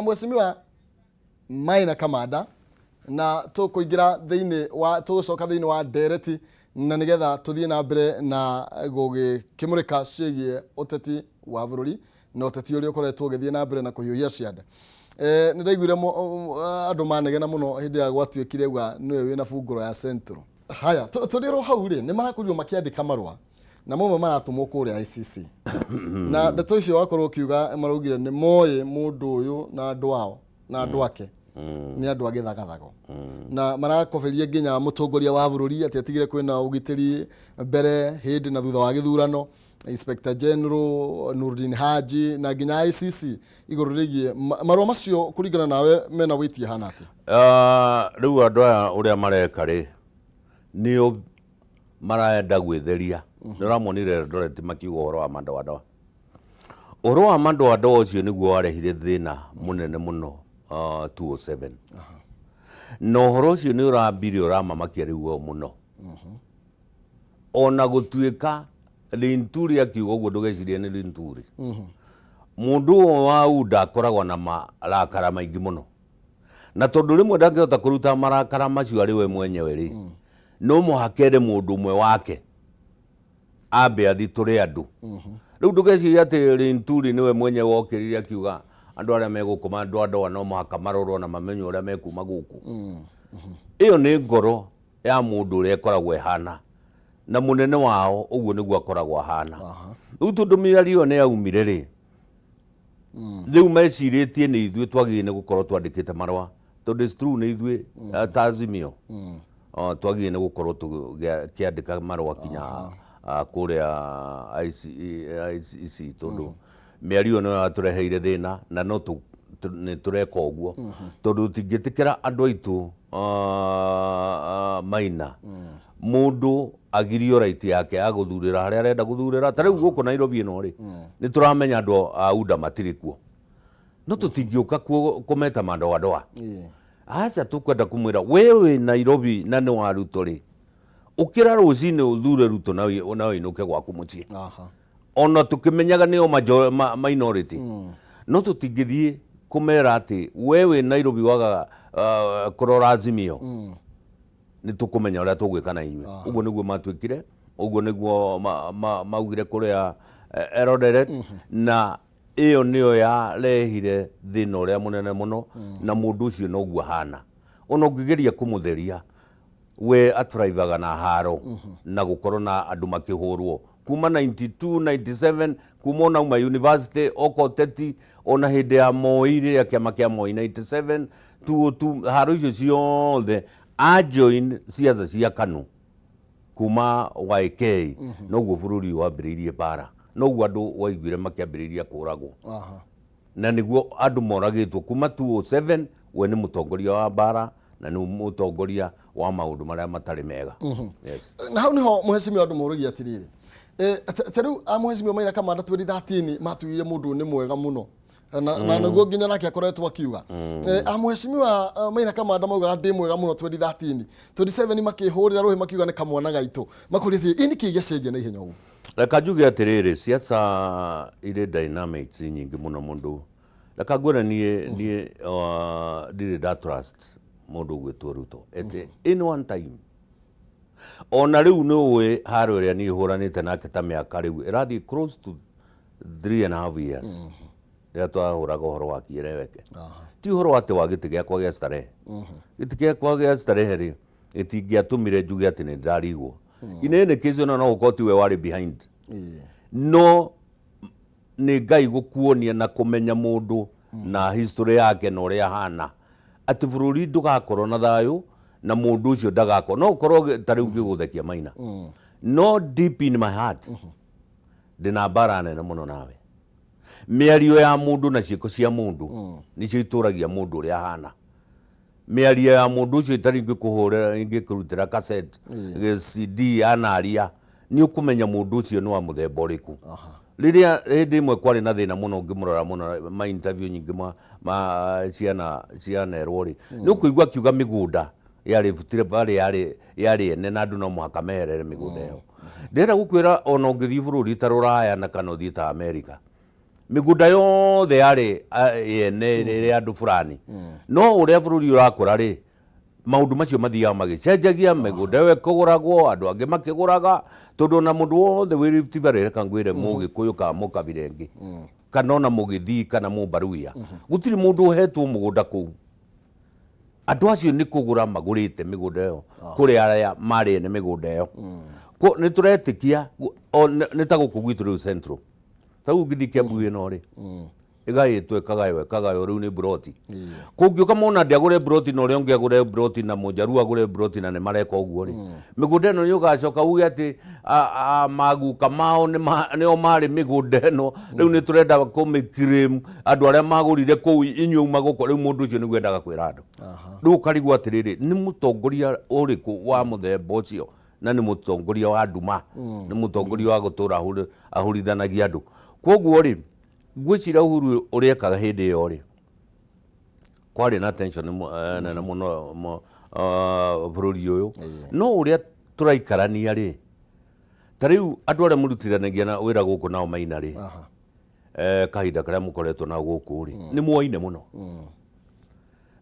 Twĩna Mheshimiwa Maina Kamanda na tũkũingĩra thĩinĩ wa tũgũcoka thĩinĩ wa ndereti na nĩgetha tũthiĩ na mbere na gũgĩkĩmũrĩka ciĩgiĩ ũteti wa bũrũri na ũteti ũrĩa ũkoretwo ũgĩthiĩ na mbere na kũhiũhia ciande. Eh, nĩ ndaiguire andũ manegena mũno hĩndĩ ya gwatuĩkire uga nĩwe wĩna bungũro ya Central. Haya, tũrĩ oro hau rĩ, nĩ marakorirwo makĩandĩka marũa na mamwe maratũmwo kũrĩa ICC. Na ndeto icio wakorwo ũkiuga maraugire nĩ moĩ mũndũ ũyũ na andũ ao na andũ ake nĩ andũ a gĩthagathago na marakoberia nginya mũtongoria wa bũrũri atĩ atigire kwĩna ũgitĩri mbere hĩndĩ na thutha wa gĩthurano Inspector General Nurdin Haji na nginya ICC igũrũ rĩgiĩ marũa macio kũringana nawe mena wĩtie hana atĩa? Ah, rĩu andũ aya ũrĩa mareka rĩ nĩo marenda gwĩtheria. Nĩ ũramonire Eldoret makiuga ũhoro wa madoadoa. Ũhoro wa madoadoa ũcio nĩguo warehire thĩna mũnene mũno 207. Na ũhoro ũcio nĩ ũrambire ũramamakia rĩu o mũno. Ona gũtuĩka Linturi akiuga ũguo ndũgecirie nĩ Linturi. Mũndũ ũyũ wa UDA akoragwo na marakara maingĩ mũno. Na tondũ rĩmwe ndangĩhota kũruta marakara macio arĩ we mwenyewe rĩ, no mũhaka ere mũndũ ũmwe wake ambe athitũre andũ. Rĩu ndũgecirie atĩ Linturi nĩwe mwenyewe wokĩrire akiuga andũ arĩa me gũkũ andũ a ndoa no mũhaka marorwo na mamenywo ũrĩa mekuma gũkũ. Ĩyo nĩ ngoro ya mũndũ ũrĩa ĩkoragwo ĩhana na mũnene wao ũguo nĩguo akoragwo ahana. Rĩu tondũ mĩario ĩyo nĩ yaumire rĩ, rĩu mecirĩtie nĩ ithuĩ twagĩrĩire nĩ gũkorwo twandĩkĩte marũa tondũ it's true nĩ ithuĩ ta Azimio twagĩrĩire nĩ gũkorwo tũkĩandĩka marũa kinya kũrĩa ICC tondũ mĩario ĩyo nĩyo yatũreheire thĩna na no nĩ tũreka ũguo tondũ tũtingĩtĩkĩra andũ aitũ Maina mũndũ agirio right yake ya gũthurĩra harĩa arenda gũthurĩra. Ta rĩu gũkũ Nairobi ĩno rĩ, nĩ tũramenya andũ a UDA matirĩ kuo, no tũtingĩũka kuo kũmeta mandoandoa. Aca, tũkwenda kũmwĩra we wĩ Nairobi na nĩ wa Ruto rĩ, ũkĩra rũcinĩ ũthure Ruto na ũinũke gwaku mũciĩ. Ona tũkĩmenyaga nĩo minority, no tũtingĩthiĩ kũmera atĩ we wĩ Nairobi waga kũrora Azimio, nĩ tũkũmenya ũrĩa tũgwĩka na inyuĩ. Ũguo nĩguo matuĩkire, ũguo nĩguo maugire kũrĩa Eldoret, na ĩyo nĩyo yarehire thĩna ũrĩa mũnene mũno, na mũndũ ũcio noguo ahana. Ona ũngĩgeria kũmũtheria, we atraivaga na haro na gũkorwo na andũ makĩhũrwo kuma 92 97 kuma ona uma university oka ũteti ona hĩndĩ ya Moi rĩrĩa kĩama kĩa Moi 97 202 haro icio ciothe a join ciaca cia KANU kuma YK noguo bũrũri ũyũ wambĩrĩirie mbara, noguo andũ waiguire makĩambĩrĩria kũragwo. Na nĩguo andũ moragĩtwo kuma 207. We nĩ mũtongoria wa mbara na nĩ mũtongoria wa maũndũ marĩa matarĩ mega. Yes. Na hau niho mũhecimiwa andũ moragia atĩrĩrĩ, ta rĩu a mũhecimiwa Maina Kamanda 2013 matuire mũndũ nĩ mwega mũno na nĩguo nginya nake akoretwo akiuga. A mũhecimiwa Maina Kamanda maugaga ndĩ mwega mũno 2013, 27 makĩhũrĩra rũhĩ makiuga nĩ kamwana gaitũ. Makũrĩtie ĩ nĩkĩ gĩacenjia na ihenya ũguo? Reka njuge atĩrĩrĩ, siasa irĩ dynamics nyingĩ mũno mũndũ. Reka ngwĩre niĩ niĩ ndirĩ nda trust mũndũ ũgwĩtwo Ruto at any one time. Ona rĩu nĩ ũĩ haro ĩrĩa niĩ hũranĩte nake ta mĩaka rĩu ĩrathiĩ close to 3.5 years rĩrĩa twahũraga ũhoro wa Kieleweke. Ti ũhoro atĩ wa gĩtĩ gĩakwa gĩa starehe. Gĩtĩ gĩakwa gĩa starehe rĩ, gĩtingĩatũmire njuge atĩ nĩ ndĩrarigwo. In any case ona no gũkorwo tiwe warĩ behind. No nĩ Ngai gũkuonia na kũmenya mũndũ na history yake na ũrĩa ahana atĩ bũrũri ndũgakorwo na thayũ na mũndũ ũcio ndagakorwo. No ũkorwo ta rĩu ngĩgũthekia Maina, no deep in my heart ndĩna mbara nene mũno nawe. Mĩario ya mũndũ na ciĩko cia mũndũ nĩcio itũragia mũndũ ũrĩa ahana. Mĩario ya mũndũ ũcio ĩtarĩ ingĩkũhũrĩra ingĩkũrutĩra cassette, CD yanaria, nĩ ũkũmenya mũndũ ũcio nĩ wa mũthemba ũrĩkũ. Rĩrĩa hĩndĩ ĩmwe kwarĩ na thĩna mũno ngĩmũrora mũno ma interview nyingĩ ma ciana cianerwo rĩ, nĩ ũkũigua akiuga mĩgũnda ya Rift Valley yarĩ ene na andũ no mũhaka meherere mĩgũnda ĩyo. Ndĩrenda gũkwĩra ona ũngĩthiĩ bũrũri ta Rũraya na kana ũthiĩ ta America, Mĩgũnda yothe yarĩ yene ĩrĩ andũ fulani. No ũrĩa bũrũri ũrakũra rĩ, maũndũ macio mathiaga magĩcenjagia, mĩgũnda ĩyo ĩkĩgũragwo, andũ angĩ makĩgũraga, tondũ ona mũndũ wothe wĩ Rift Valley, reka ngwĩre Mũgĩkũyũ kana Mũkabira ĩngĩ, kana ona Mũgĩthii kana Mũmbaruya, gũtirĩ mũndũ ũhetwo mũgũnda kũu. Andũ acio nĩ kũgũra magũrĩte mĩgũnda ĩyo kũrĩ arĩa marĩ ene mĩgũnda ĩyo. Nĩ tũretĩkia, nĩ ta gũkũ gwitũ rĩu Central. Ta rĩu ũngĩthiĩ Kiambu ĩno rĩ, ĩgaĩtwo ĩkagaywo ĩkagaywo rĩu nĩ mburoti. Kũngĩũka Mũnandi agũre mburoti na ũrĩa ũngĩ agũre mburoti na Mũnjaruo agũre mburoti na nĩ mareka ũguo rĩ, mĩgũnda ĩno nĩ ũgacoka uge atĩ maguka mao nĩo marĩ mĩgũnda ĩno, rĩu nĩ tũrenda kũmĩ claim andũ arĩa magũrire kũu inyuĩ uma gũkũ, rĩu mũndũ ũcio nĩguo endaga kwĩra andũ. Rĩu ũkarigwo atĩrĩrĩ, nĩ mũtongoria ũrĩkũ wa mũthemba ũcio na nĩ mũtongoria wa nduma, nĩ mũtongoria wa gũtũra ahũrithanagia andũ. Kwoguo rĩ, ngwĩciria Uhuru ũrĩa ekaga hĩndĩ ĩyo rĩ, kwarĩ na tension nene mũno bũrũri ũyũ. No ũrĩa tũraikarania rĩ, ta rĩu andũ arĩa mũrutithanagia na wĩra gũkũ nao Maina rĩ, kahinda karĩa mũkoretwo nao gũkũ rĩ, nĩ muoine mũno.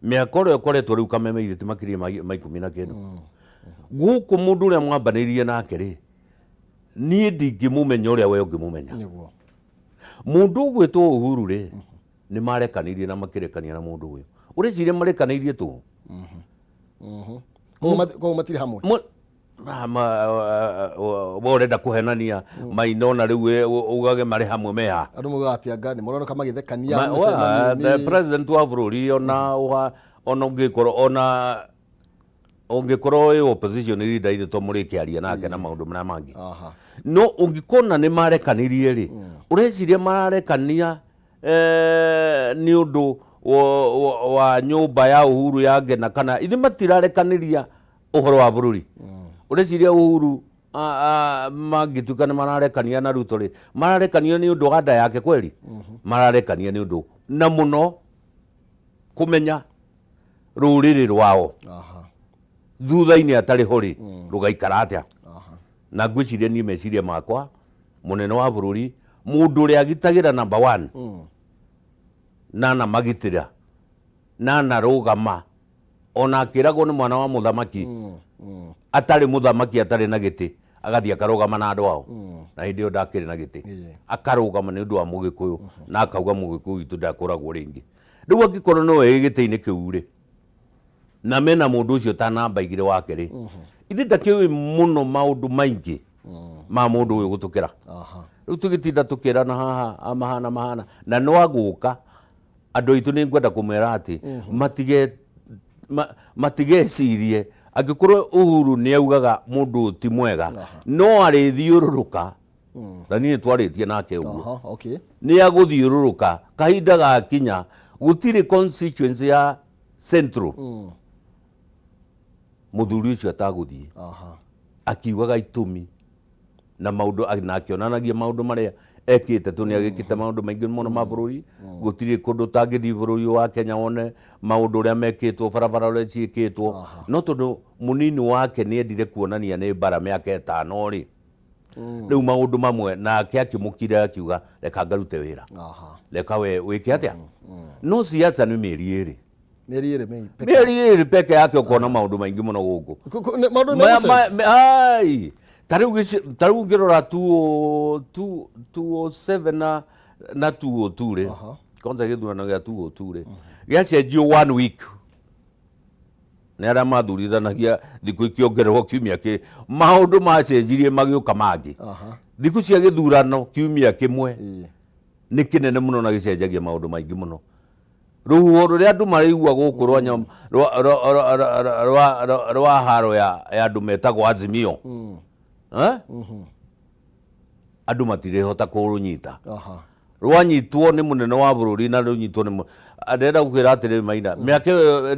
Mĩaka ũrĩa ũkoretwo rĩu Kameme ithe ti makĩria ma ikũmi na kĩndũ. Gũkũ mũndũ ũrĩa mwambanĩirie nake rĩ, niĩ ndingĩmũmenya ũrĩa we ũngĩmũmenya. Mũndũ ũgwĩtwo Uhuru rĩ, nĩ marekanirie na makĩrekania na mũndũ ũyũ. Ũreciria marekanĩirie tũhũ? Koguo matirĩ hamwe. We ũrenda kũhenania Maina ona rĩu ugage marĩ hamwe me ha? Andũ maugaga atĩ anga nĩ maroneka magĩthekania mĩcemanio-inĩ. The president wa bũrũri ona ona ũngĩkorwo ona ũngĩkorwo wĩ opposition leader ithe to mũrĩkĩaria nake na maũndũ marĩa mangĩ. No ũngĩkona nĩ marekanirie rĩ, ũreciria mararekania nĩ ũndũ wa nyũmba ya Uhuru ya Ngena kana ithe matirarekanĩria ũhoro wa bũrũri? Ũreciria Uhuru mangĩtuĩka nĩ mararekania na Ruto rĩ, mararekania nĩ ũndũ wa nda yake kweli? Mararekania nĩ ũndũ na mũno kũmenya rũrĩrĩ rwao thutha-inĩ atarĩ ho rĩ, rũgaikara atĩa? Na ngwĩciria niĩ meciria makwa, mũnene wa bũrũri, mũndũ ũrĩa agitagĩra number one na anamagitĩra na anarũgama ona akĩragwo nĩ mwana wa mũthamaki atarĩ mũthamaki atarĩ na gĩtĩ, agathiĩ akarũgama na andũ ao na hĩndĩ ĩyo ndakĩrĩ na gĩtĩ, akarũgama nĩ ũndũ wa Mũgĩkũyũ na akauga Mũgĩkũyũ witũ ndakũragwo rĩngĩ. Rĩu angĩkorwo nowe wĩ gĩtĩ-inĩ kĩu rĩ, na mena mũndũ ũcio ta namba igĩrĩ wake rĩ, ithe ndakĩũĩ mũno maũndũ maingĩ ma mũndũ ũyũ gũtũkĩra. Rĩu tũgĩtinda tũkĩrana haha mahana mahana na no agũka andũ aitũ nĩ ngwenda kũmera atĩ matige matigecirie angĩkorwo Uhuru nĩ augaga mũndũ ũyũ ti mwega no arĩthiũrũrũka na niĩ twarĩtie nake ũguo. Nĩ agũthiũrũrũka kahinda gakinya gũtirĩ constituency ya Central mũthuri ũcio atagũthiĩ akiugaga itũmi na maũndũ na akĩonanagia maũndũ marĩa ekĩte tondũ nĩ agĩkĩte maũndũ maingĩ mũno ma bũrũri. Gũtirĩ kũndũ ũtangĩthiĩ bũrũri ũyũ wa Kenya wone maũndũ ũrĩa mekĩtwo, barabara ũrĩa ciĩkĩtwo, no tondũ mũnini wake nĩ endire kuonania nĩ mbara mĩaka ĩtano rĩ, rĩu maũndũ mamwe nake akĩmũkira akiuga reka ngarute wĩra, reka we wĩke atĩa. No siasa nĩ mĩeri ĩrĩ. Mĩeri ĩrĩ peke. Mĩeri ĩrĩ peke yake ũkona maũndũ maingĩ mũno gũkũ. Maũndũ nĩ megũcenjia. Ai, ta rĩu ta rĩu ũngĩrora 207 na 202 rĩ, kwanza gĩthurano gĩa 202 rĩ, gĩacenjio one week nĩ arĩa mathurithanagia thikũ ikĩongererwo kiumia kĩ maũndũ macenjirie magĩũka mangĩ. Thikũ cia gĩthurano kiumia kĩmwe nĩ kĩnene mũno na gĩcenjagia maũndũ maingĩ mũno. Rũhuho rũrĩa andũ maraigua gũkũ rwa rwa rwa rwa rwa rwa rwa haro ya andũ metagwo Azimio, eh? Andũ matirĩhota kũrũnyita. Rwanyitwo nĩ mũnene wa bũrũri na rũnyitwo nĩ ndĩrenda gũkwĩra atĩrĩrĩ Maina, mĩaka ĩyo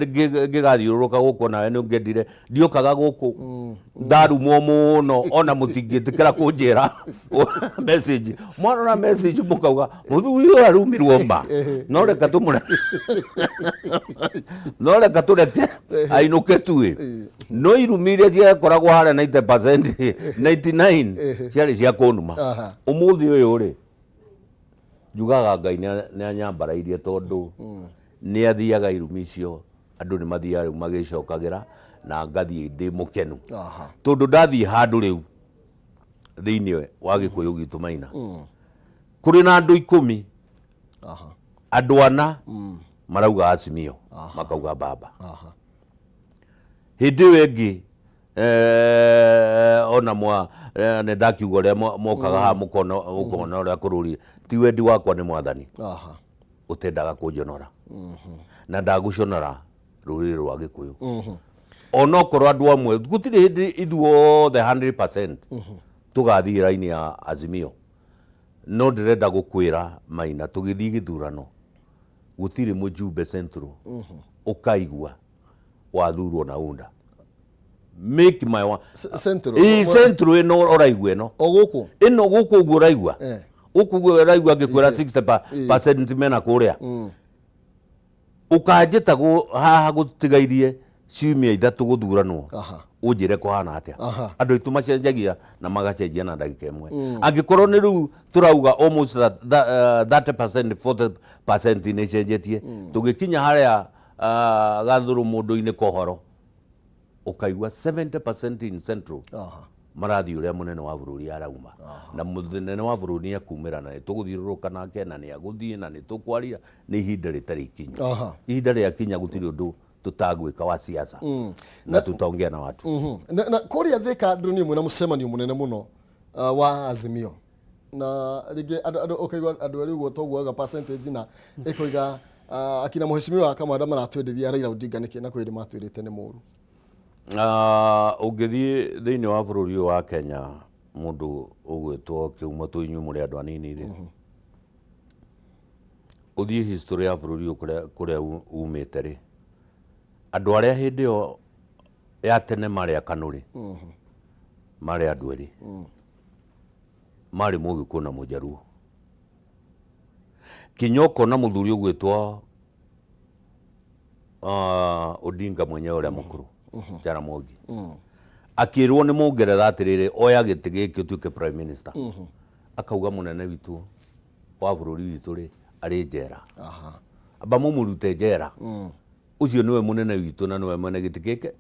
ngĩgathiũrũrũka gũkũ nawe nĩ ũngĩendire ndiokaga gũkũ ndarumwo mũno ona mũtingĩtĩkĩra kũnjĩra message, mwarora message mũkauga mũthuri ũyũ arumirwo ma, no reka tũmũre no reka tũreke ainũke tuĩ. No irumi iria ciakoragwo harĩa 90% 99 ciarĩ cia kũnuma. Ũmũthĩ ũyũ rĩ. Njugaga Ngai nĩ anyambarairie tondũ nĩ athiaga irumi icio, andũ nĩ mathiaga rĩu magĩcokagĩra na ngathiĩ ndĩ mũkenu. Tondũ ndathiĩ handũ rĩu thĩinĩ wa Gĩkũyũ gitũ Maina, kũrĩ na andũ 10, andũ 4 marauga Azimio, makauga baba. Hĩndĩ ĩyo ĩngĩ ona mwa nĩ ndakiuga ũrĩa mokaga haha mũkona ũkona ũrĩa kũrũrire, ti wendi wakwa, nĩ Mwathani ũtendaga kũnjonora na ndagũconora rũrĩrĩ rwa Gĩkũyũ. Onokorwo andũ amwe gũtirĩ hĩndĩ ithuothe 100% tũgathiĩ raini ya Azimio, no ndĩrenda gũkwĩra Maina, tũgĩthiĩ gĩthurano gũtirĩ mũjumbe Central ũkaigua wathurwo na UNDA. Make my one. Central. Ĩ Central ĩno ũraigua ĩno. O gũkũ. Ĩno gũkũ ũguo ũraigua. Gũkũ ũguo ũraigua ngĩkwĩra 60% mena kũrĩa. Ũkanjĩta haha gũtigairie ciumia 3 gũthuranwo. Ũnjĩre kũhana atĩa. Andũ aitũ macenjagia na magacenjia na ndagĩka ĩmwe. Angĩkorwo nĩ rĩu tũrauga almost 30% 40% nĩ ĩcenjetie. Tũgĩkinya harĩa gathũrũ mũndũ-inĩ kohoro ũkaigua 70% in Central marathiĩ ũrĩa mũnene wa bũrũri arauma. Na mũnene wa bũrũri nĩ akumĩra na nĩ tũgũthiũrũrũka nake na nĩ agũthiĩ na nĩ tũkwaria, nĩ ihinda rĩtarĩ ikinyu. Ihinda rĩakinya gũtirĩ ũndũ tũtagwĩka wa siasa na tutaongea na watu. Na kũrĩa Thika ndũrĩ mwĩna mũcemanio mũnene mũno wa Azimio, na rĩngĩ andũ ũkaigua andũ erĩ ũguo toguaga percentage na ĩkoiga akina mheshimiwa Kamanda maratwenderia Raila Odinga nĩkĩ na kwĩ hĩndĩ matwĩrĩte nĩ mũru. Ũngĩthiĩ thĩinĩ wa bũrũri ũyũ wa Kenya, mũndũ ũgwĩtwo kĩhumo tũ inyuĩ mũrĩ andũ anini rĩ, ũthiĩ history ya bũrũri ũyũ kũrĩa umĩte rĩ, andũ arĩa hĩndĩ ĩyo ya tene marĩ akanu rĩ, marĩ andũ erĩ, marĩ Mũgĩkũyũ na Mũjaruo. Kinya ũkona mũthuri ũgwĩtwo Odinga mwenyewe ũrĩa mũkũrũ, Jaramogi, akĩrwo nĩ Mũngeretha atĩrĩrĩ, oya gĩtĩ gĩkĩ ũtuĩke prime minister, akauga mũnene witũ wa bũrũri witũ rĩ arĩ njera, amba mũmũrute njera, ũcio nĩwe mũnene witũ na nĩwe mwene gĩtĩ gĩkĩ.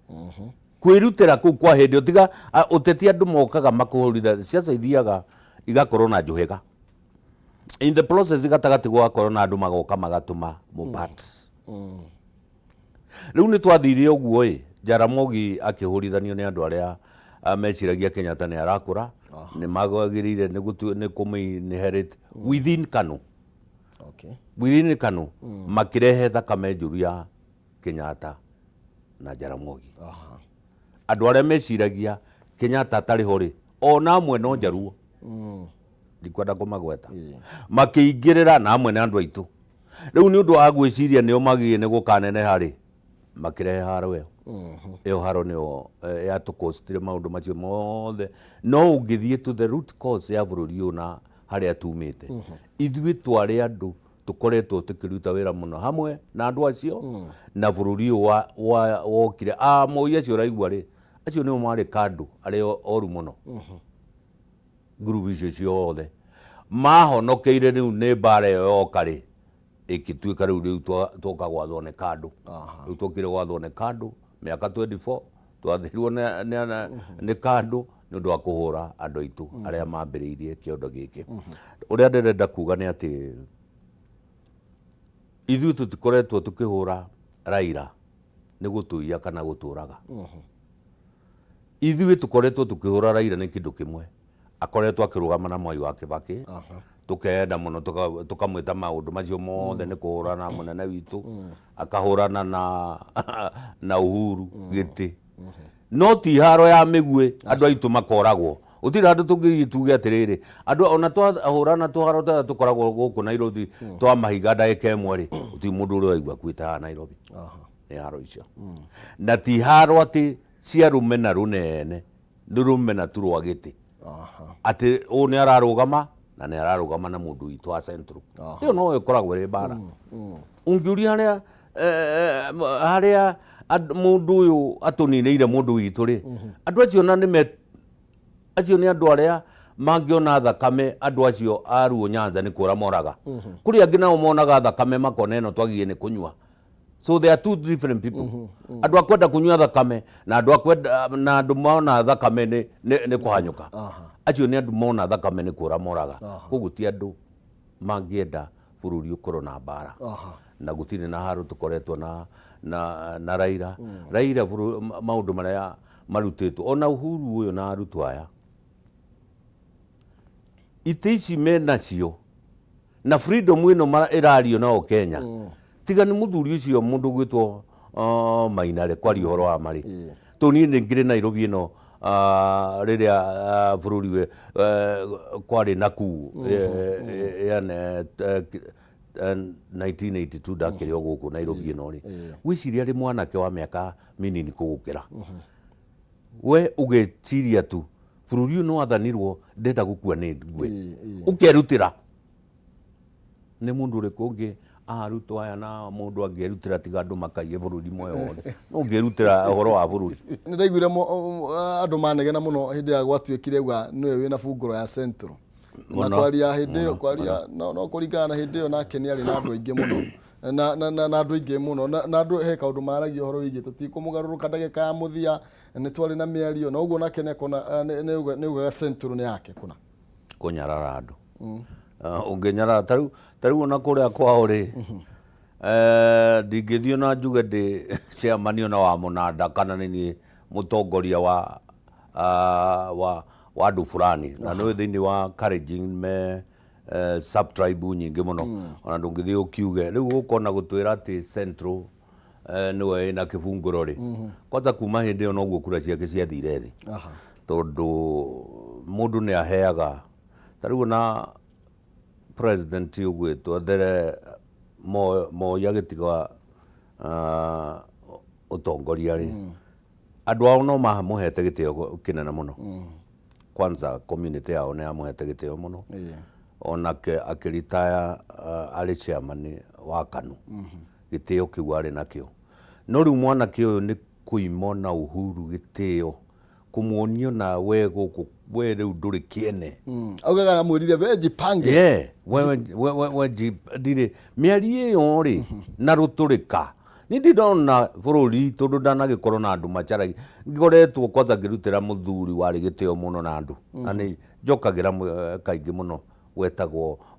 Kwĩrutĩra kũu kwa hĩndĩ ĩyo, tiga ũteti andũ mokaga makũhũrithia ciaca, ithiaga igakorwo na njũhĩga in the process, gatagatĩ gũgakorwo na andũ magoka magatũma mũbat. Rĩu nĩ twathire ũguo ĩ, Jaramogi akĩhũrithanio nĩ andũ arĩa meciragia Kenyatta nĩ arakũra, nĩ magagĩrĩire nĩ kũmũ inherit within KANU. Within KANU makĩrehe thakame njũru ya Kenyatta na Jaramogi. Andũ arĩa meciragia Kenyatta atarĩ ho rĩ, ona amwe no Njaruo, ndikwenda kũmagweta, makĩingĩrĩra na amwe nĩ andũ aitũ. Rĩu nĩ ũndũ wa gwĩciria nĩo magĩrĩire nĩ gũkaneneha rĩ, makĩrehe haro ĩyo. Ĩyo haro nĩyo yatũkostire maũndũ macio mothe. No ũngĩthiĩ to the root cause ya bũrũri ũyũ na harĩa tumĩte, ithuĩ twarĩ andũ tũkoretwo tũkĩruta wĩra mũno hamwe na andũ acio na bũrũri ũyũ wokire. Moi acio ũraigua rĩ, acio nĩo marĩ kandũ arĩa oru mũno. Ngurubu icio ciothe mahonokeire rĩu nĩ mbara ĩyo yoka rĩ, ĩkĩtuĩka rĩu twoka gwathwo nĩ kandũ. Rĩu twokire gwathwo nĩ kandũ mĩaka 24 twathirwo nĩ kandũ nĩ ũndũ wa kũhũra andũ aitũ arĩa mambĩrĩirie kĩondo gĩkĩ. Ũrĩa ndĩrenda kuga nĩ atĩ ithuĩ tũtikoretwo tũkĩhũra Raila nĩ gũtũiya kana gũtũraga. Ithuĩ tũkoretwo tũkĩhũra Raila nĩ kĩndũ kĩmwe, akoretwo akĩrũgama na Mwai wa Kibaki, tũkenda mũno tũkamwĩta maũndũ macio mothe nĩ kũhũrana na mũnene witũ, akahũrana na Uhuru gĩtĩ. No ti haro ya mĩguĩ andũ aitũ makoragwo. Gũtirĩ handũ tũngĩthiĩ tuge atĩrĩrĩ, andũ ona twahũrana tũharo tũrĩa tũkoragwo gũkũ Nairobi twa mahiga ndagĩka ĩmwe rĩ, gũtirĩ mũndũ ũrĩa ũraigua akuĩte haha Nairobi. Nĩ haro icio. Na ti haro atĩ cia rũmena rũnene, nĩ rũmena tu rwa gĩtĩ. Atĩ ũyũ nĩ ararũgama na nĩ ararũgama na mũndũ witũ wa Central. Ĩyo no ĩkoragwo ĩrĩ mbara. Ũngĩũria harĩa mũndũ ũyũ atũninĩire mũndũ witũ rĩ, andũ acio na nĩ acio nĩ andũ arĩa Mangĩona thakame andũ acio a Ruo Nyanza nĩ kũra moraga. Kũrĩ angĩ nao monaga thakame makona ĩno twagiĩ nĩ kũnyua. So they are two different people. Andũ a kwenda kũnyua thakame na andũ a kwenda na andũ mona thakame nĩ kũhanyũka. Acio nĩ andũ mona thakame nĩ kũra moraga. Koguo ti andũ mangĩenda bũrũri ũkorwo na mbara. Na gũtirĩ na haro tũkoretwo na Raila. Raila maũndũ marĩa marutĩtwo ona Uhuru ũyũ na arutwo aya, itĩ ici menacio na freedom ĩno ĩrario nao Kenya, tiga nĩ mũthuri ũcio mũndũ ũgwĩtwo Maina rĩ, kwaria ũhoro wa marĩ tondũ niĩ nĩ ngĩrĩ Nairobi ĩno rĩrĩa bũrũri kwarĩ na kuu yani 1982 ndakĩrĩ o gũkũ Nairobi ĩno rĩ, gwĩciria arĩ mwanake wa mĩaka mĩnini kũgũkĩra we, ũgeciria tu bũrũri ũyũ nĩ wathanirwo, ndenda gũkua nĩ ngue, ũkerutĩra. Nĩ mũndũ ũrĩkũ ũngĩ arutwo aya na mũndũ angĩerutĩra tiga andũ makaiye bũrũri muoyo wothe? No ũngĩrutĩra ũhoro wa bũrũri. Nĩ ndaiguire andũ manegena mũno hĩndĩ ya gwatuĩkire uga nĩwe wĩna bungũro ya Central na kwaria hĩndĩ ĩyo kwaria no kũringana na hĩndĩ ĩyo nake nĩ arĩ na andũ aingĩ mũno na andũ aingĩ mũno na andũ he kaũndũ maragia ũhoro wĩgiĩ tũtikũmũgarũrũka ndagĩka ya mũthia, nĩ twarĩ na mĩario na ũguo nake nĩ akona nĩ augaga Central nĩ yake kũna. Kũnyarara andũ. Ũngĩnyarara ta rĩu ona kũrĩa kwao rĩ, ndingĩthiĩ ona njuge ndĩ chairman ona wa mũnanda kana nĩ niĩ mũtongoria wa andũ fulani, na nĩ thĩinĩ wa Kalenjin me sub tribe nyingĩ mũno, ona ndũngĩthiĩ ũkiuge rĩu ũkona gũtwĩra atĩ Central nĩwe ĩna kĩbungũro rĩ. Kwanza kuma hĩndĩ ĩyo noguo kura ciake ciathire thĩ, tondũ mũndũ nĩ aheaga ta rĩu ona president ũgwĩtwo there Moi agĩtiga ũtongoria rĩ, andũ ao no mamũhete gĩtĩo kĩnene mũno. Kwanza community yao nĩ yamũhete gĩtĩo mũno. Onake akĩritaya arĩ chairman wa KANU, gĩtĩo kĩu arĩ nakĩo. No rĩu mwanake ũyũ nĩ kũima na Uhuru gĩtĩo, kũmuonia na we gũkũ we rĩu ndũrĩ kĩene. Augaga amwĩrire we jipange. Yeah, we ndirĩ mĩario ĩyo rĩ na rũtũrĩka nĩ ndĩ ndona bũrũri tondũ ndanagĩkorwo na andũ macaragia ngoretwo kwanza ngĩrutĩra mũthuri warĩ gĩtĩo mũno na andũ na nĩ njokagĩra kaingĩ mũno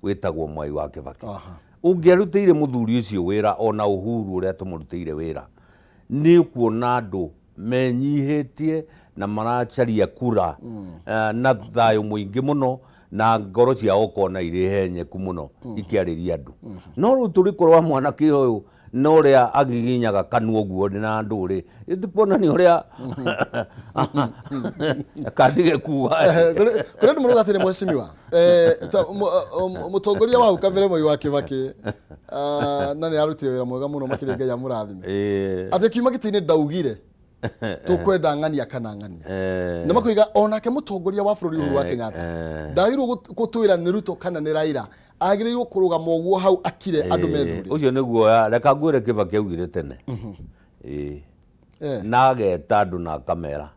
wĩtagwo Mwai wa Kĩbakĩ. Ũngĩarutĩire mũthuri ũcio wĩra ona Uhuru ũrĩa tũmũrutĩire wĩra, nĩ ũkuona andũ menyihĩtie na maracaria kura na thayũ mũingĩ mũno na ngoro ciao ũkona irĩ henyeku mũno ikĩarĩria andũ. No rĩu tũrĩ korwa mwanake ũyũ na ũrĩa agiginyaga kanua ũguo na andũ rĩ, ti kuonania ũrĩa kandige kuga. Kũrĩ andũ marauga atĩrĩ, mheshimiwa mũtongoria wa hau kabere Mwai wa Kĩbakĩ, na nĩ arutire wĩra mwega mũno makĩria, Ngai amũrathime, atĩ kiuma gĩtĩ-inĩ ndaugire tũkwenda ng'ania kana ng'ania, na makoiga onake mũtongoria wa bũrũri Uhuru wa Kenyatta ndagĩrĩirwo gũtwĩra nĩ Ruto kana nĩ Raila, agĩrĩirwo kũrũgama ũguo hau akire andũ methurĩre. Ũcio nĩguo reka ngwĩre Kĩbakĩ augire tene. Ĩĩ. Na ageta andũ na akamera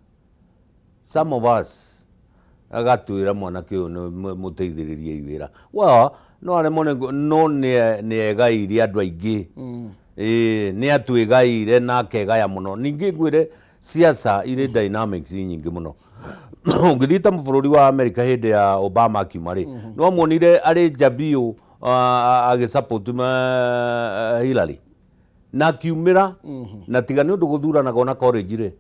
some of us, agatwĩra mwanake ũyũ nĩ mũteithĩrĩriei wĩra. Well, no aremwo no nĩ egaire andũ aingĩ. Ĩĩ, nĩ atwĩgaire na akegaya mũno. Ningĩ ngwĩre siasa irĩ dynamics nyingĩ mũno. Ũngĩthiĩ ta bũrũri wa America hĩndĩ ya Obama akiuma rĩ, nĩ wamuonire arĩ nja biũ agĩ support Hillary na akiumĩra, na tiga nĩ ũndũ gũthuranaga ona college rĩ,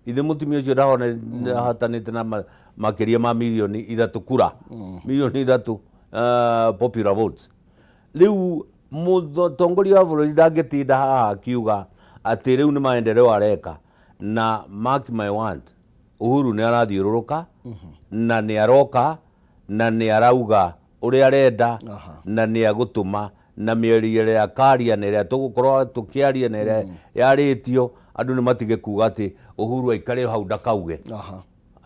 ithe mũtumia ũcio ndahotanĩte na makĩria ma 3 million kura, 3 million popular votes. Rĩu mũtongoria wa bũrũri ndangĩtinda haha akiuga atĩ rĩu nĩ maendeleo areka. Na mark my word, Uhuru nĩ arathiũrũrũka na nĩ aroka na nĩ arauga ũrĩa arenda na nĩ agũtũma na mĩario ĩrĩa akaria na ĩrĩa tũgũkorwo tũkĩaria na ĩrĩa yarĩtio, andũ nĩ matige kuga atĩ Uhuru aikare hau ndakauge,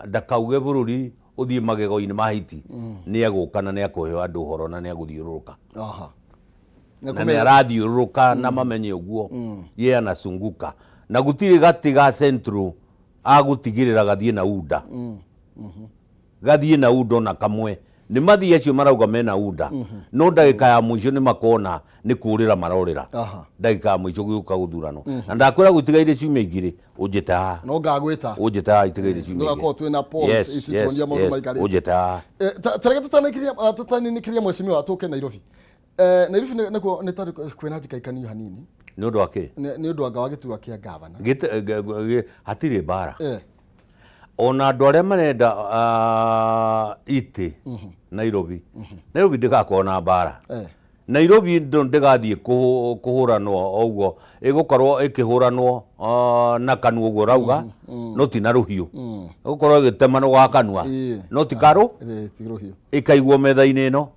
ndakauge bũrũri ũthiĩ magego-inĩ ma hiti. Nĩ egũka na nĩ akũhe andũ ũhoro na nĩ agũthiũrũrũka na nĩ arathiũrũrũka na mamenye ũguo ye anacunguka na gũtirĩ gatĩ ga Central agũtigĩrĩra gathiĩ na UDA. Gathiĩ na UDA ona kamwe. Nĩ mathiĩ acio marauga mena UDA. No ndagĩka ya mũico nĩ makona nĩ kũrĩra marorĩra. Ndagĩka ya mũico gũgĩũka gũthurano. Na ndakwĩra gũtigaire ciumia igĩrĩ ũnjĩte haha. No ngagwĩta. Ũnjĩte haha itigaire ciumia igĩrĩ. Tũgakorwo twĩna polls icituonia maũndũ maikarĩte. Ũnjĩte haha. Ta reke tũtaninĩkĩria mheshimiwa tũke Nairobi. Nairobi nĩkuo nĩ tondũ kwĩna njikaikanio hanini. Nĩ ũndũ wa kĩ? Nĩ ũndũ anga wa gĩturwa kĩa gavana. Hatirĩ mbara. Ona andũ arĩa marenda itĩ Nairobi, Nairobi ndĩgakorwo na mbara. Nairobi ndĩgathiĩ kũhũranwo o ũguo, ĩgũkorwo ĩkĩhũranwo na kanua ũguo ũrauga, no ti na rũhiũ. Ĩgũkorwo ĩgĩtemanwo gwa kanua, no ti karũ, Ti rũhiũ. Ĩkaigwo metha-inĩ ĩno,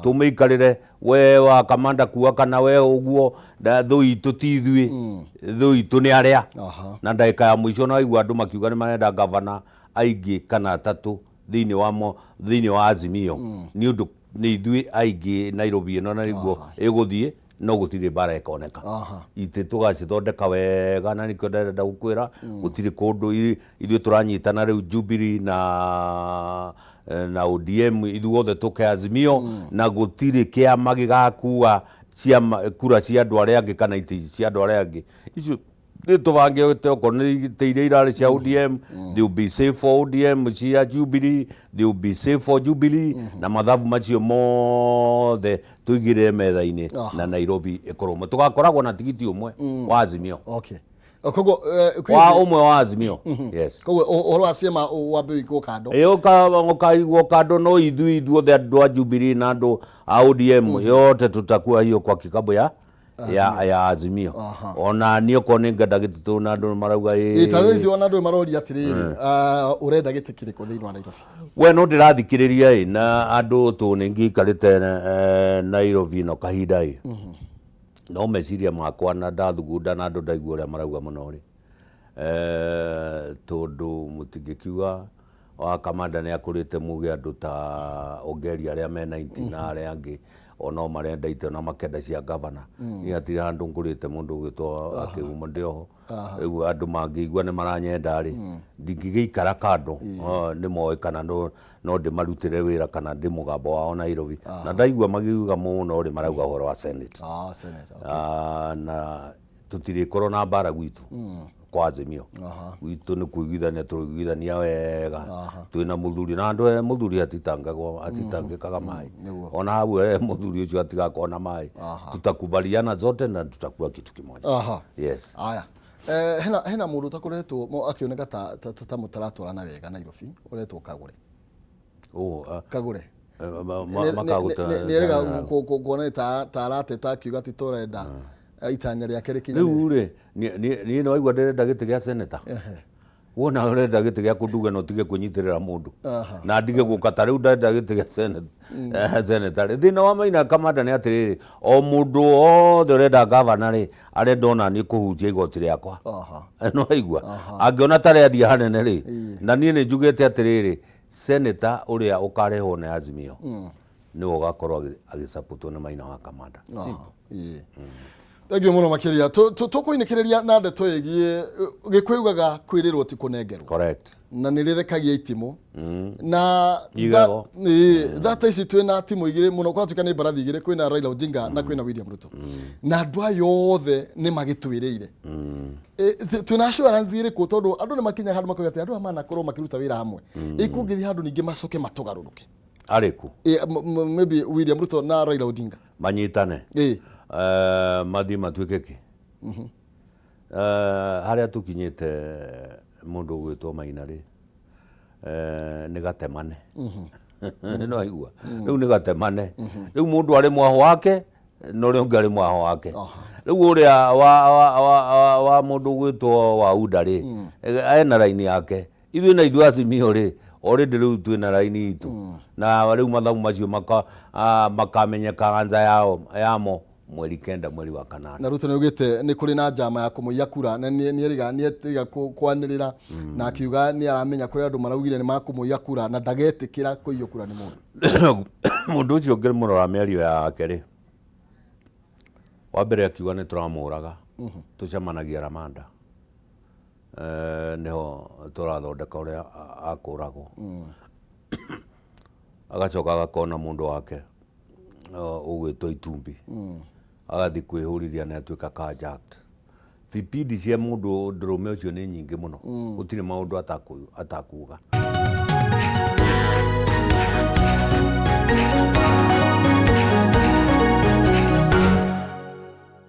tũmĩikarĩre, we wa kamanda kua kana we ũguo, thũ itũ ti ithuĩ, thũ itũ nĩ arĩa. Na ndagĩka ya mũico na waigua andũ makiuga nĩ marenda gavana aingĩ kana atatũ thĩinĩ wa mo, thĩinĩ wa Azimio, nĩ ũndũ nĩ ithuĩ aingĩ Nairobi ĩno na nĩguo ĩgũthiĩ no gũtirĩ mbara ĩkoneka. Itĩ tũgacithondeka wega na nĩkĩo ndĩrenda gũkwĩra gũtirĩ kũndũ ithuĩ tũranyitana rĩu Jubilee na na ODM ithuothe tũke Azimio na gũtirĩ kĩama gĩgakua ciama kura cia andũ arĩa angĩ kana itĩ cia andũ arĩa angĩ. Icio nĩ tũbangĩte okorwo nĩ itĩ iria irarĩ cia ODM, they will be safe for ODM, cia Jubilee, they will be safe for Jubilee, na mathabu macio mothe tũigĩrĩre metha-inĩ na Nairobi ĩkorwo ũmwe. Tũgakoragwo na tigiti ũmwe wa Azimio. Okay. Koguo Wa ũmwe wa Azimio. Yes. Koguo ũhoro wa ciama wambe ũigwo kando. Ĩ ũkaigwo kando no ithuĩ ithuothe andũ a Jubilee na andũ a ODM yote tutakuwa hiyo kwa kikabu ya ya Azimio. Ona niĩ okorwo nĩ ngenda gĩtĩ tondũ na andũ marauga ĩ. Ta rĩu icio ona andũ maroria atĩrĩrĩ, ũrenda gĩtĩ kĩrĩkũ thĩinĩ wa Nairobi? We no ndĩrathikĩrĩria ĩ na andũ tũ nĩ ngĩikarĩte Nairobi ĩno kahinda ĩ. No meciria makwa na ndathugunda na andũ ndaigua ũrĩa marauga mũno rĩ, tondũ mũtingĩkiuga wa Kamanda nĩ akũrĩte muge andũ ta Ongeri arĩa me 90 na arĩa angĩ o no marenda itĩ ona makenda cia gavana. Niĩ hatirĩ handũ ngũrĩte mũndũ ũgwĩtwo akĩhumo ndĩ oho. Rĩu andũ mangĩigua nĩ maranyenda rĩ, ndingĩgĩikara kando, nĩ moĩ kana no ndĩmarutĩre wĩra kana ndĩ mũgambo wao Nairobi. Na ndaigua magiuga mũno rĩ, marauga ũhoro wa Senate. Senate, okay. Na tũtirĩkorwo na mbara gwitũ kwa Azimio. Gwitũ nĩ kũiguithania tũiguithania wega. Twĩna mũthuri na andũ mũthuri atitangagwo atitangĩkaga maĩ. Ona hau mũthuri ũcio atigakorwo na maĩ. Tutakubaliana zote na tutakuwa kitu kimoja. Yes. Aya. Hena mũndũ ũtakoretwo akĩoneka ta mũtaratwarana wega Nairobi, ũretwo Kagure. Kagure. Nĩerĩga kuona ta arateta akiuga atĩ tũrenda itanya rĩake rĩkinyanĩre. Rĩu rĩ, niĩ nĩ waigua ndĩrenda gĩtĩ gĩa seneta. Wona ũrenda gĩtĩ gĩa kũnduge na ũtige kwĩnyitĩrĩra mũndũ. Na ndige gũka ta rĩu ndenda gĩtĩ gĩa seneta rĩ. Thĩna wa Maina Kamanda nĩ atĩrĩrĩ, o mũndũ wothe ũrenda gavana rĩ, arenda ona niĩ kũhutia igoti rĩakwa. No waigua? Angĩona ta rĩathiĩ hanene rĩ, na niĩ nĩ njugĩte atĩrĩrĩ, seneta ũrĩa ũkarehwo nĩ Azimio nĩwe ũgakorwo agĩcaputwo nĩ Maina wa Kamanda. Simple. Thengiũ mũno makĩria. Tũkũinĩkĩrĩria na ndeto ĩgiĩ Gĩkũyũ ugaga kwĩrĩrwo ti kũnengerwo. Correct. Na nĩ rĩthekagia itimũ. Na Igego. Thata ici twĩna timũ igĩrĩ mũno kũratuĩka nĩ mbarathi igĩrĩ, kwĩna Raila Odinga na kwĩna William Ruto. Na andũ aya othe nĩ magĩtwĩrĩire. Twĩna assurance ĩrĩkũ tondũ andũ nĩ makinyaga handũ makoiga atĩ andũ aya manakorwo makĩruta wĩra hamwe. Ĩkũngĩthiĩ handũ ningĩ macoke matũgarũrũke. Arĩkũ? Maybe William Ruto na Raila Odinga. Manyitane. Mathiĩ matuĩke kĩ? Harĩa tũkinyĩte mũndũ ũgwĩtwo Maina rĩ, nĩ gatemane. Nĩ waigua? Rĩu nĩ gatemane. Rĩu mũndũ arĩ mwaho wake na ũrĩa ũngĩ arĩ mwaho wake. Rĩu ũrĩa wa mũndũ ũgwĩtwo wa UDA rĩ, ena raini yake. Ithuĩ na ithuĩ Azimio rĩ, already rĩu twĩna raini itũ. Na rĩu mathabu macio makamenyeka ansa yao yamo mweri 9 mweri wa 8. Na Ruto nĩaugĩte nĩ kũrĩ na njama ya kũmũiya kura na nĩerĩga kwanĩrĩra na akiuga nĩ aramenya kũrĩ andũ maraugire nĩ makũmũiya kura na ndagetĩkĩra kũiywo kura nĩ mũndũ. Mũndũ ũcio ũngĩmũrora mĩario yake rĩ, wa mbere akiuga nĩ tũramũraga, tũcemanagia Ramanda. Nĩho tũrathondeka ũrĩa akũragwo. Agacoka agakona mũndũ wake ũgwĩtwo Itumbi, agathiĩ kwĩhũrithia nĩ atuĩka carjacked. Vipindi cia mũndũ ndũrũme ũcio nĩ nyingĩ mũno, gũtirĩ maũndũ atakuga.